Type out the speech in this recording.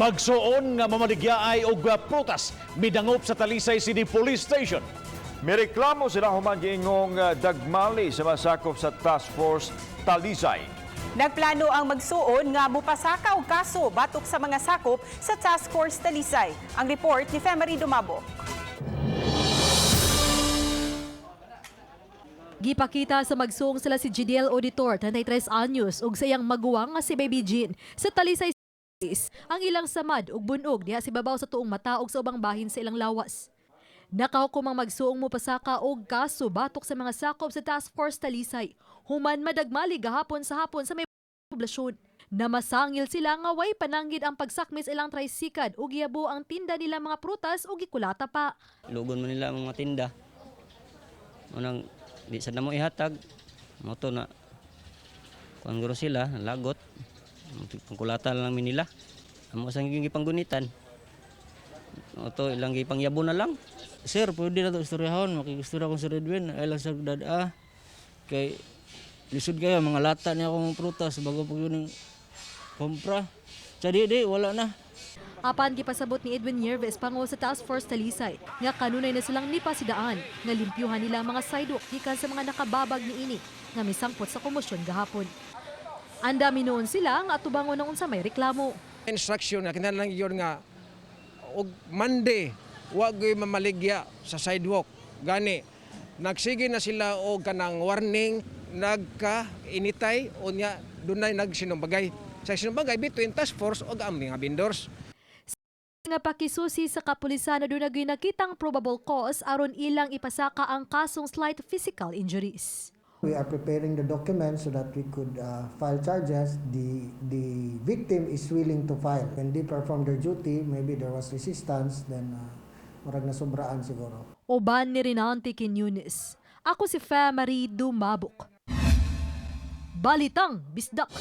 Magsuon nga mamaligyaay og prutas midangop sa Talisay City Police Station. Mireklamo sila human giingong dagmali sa masakop sa Task Force Talisay. Nagplano ang magsuon nga mupasaka og kaso batok sa mga sakop sa Task Force Talisay. Ang report ni Femery Dumabo. Gipakita sa magsuong sila si GDL Auditor, 33 anyos, ug sa iyang maguwang nga si Baby Jean sa Talisay Police. Ang ilang samad ug bunog diha sa ibabaw sa tuong mata ug sa ubang bahin sa ilang lawas. Nakahukom ang magsuong mopasaka og kaso batok sa mga sakop sa Task Force Talisay. Human madagmali gahapon sa hapon sa may poblasyon. Namasangil sila nga way pananggid ang pagsakmi sa ilang trisikad ug giyabo ang tinda nila mga prutas ug gikulata pa. Lugon man nila ang mga tinda. Unang di sa namo ihatag, mo to na kuan guro sila, lagot. Pangkulata lang mi nila. Amo sang gipanggunitan. Mo to ilang gipangyabo na lang. Sir, pwede na to istoryahon. Makikistorya akong Sir Edwin. Ay lang sa dada. Kay lisod kayo, mga lata niya akong prutas bago pag yun yung kompra. Sa di, di, wala na. Apan gipasabot ni Edwin Nieves, pango sa Task Force Talisay, nga kanunay na silang nipasidaan nga limpyuhan nila ang mga sidewalk gikan sa mga nakababag niini nga misangpot sa komosyon gahapon. Andami noon sila nga atubangon ng unsa may reklamo. Instruction nga kinahanglan yun nga og Monday wa gyud mamaligya sa sidewalk. Gani nagsige na sila og kanang warning, nagka initay, unya dunay nagsinumbagay sa sinumbagay between task force og ang mga vendors. Nga pakisusi sa kapulisan na dunay nakitang probable cause aron ilang ipasaka ang kasong slight physical injuries. We are preparing the documents so that we could file charges. The victim is willing to file. When they perform their duty, maybe there was resistance, then murag nasubraan siguro. Uban ni Rinante Quiñones. Ako si Fe Marie Dumabok. Balitang Bisdak.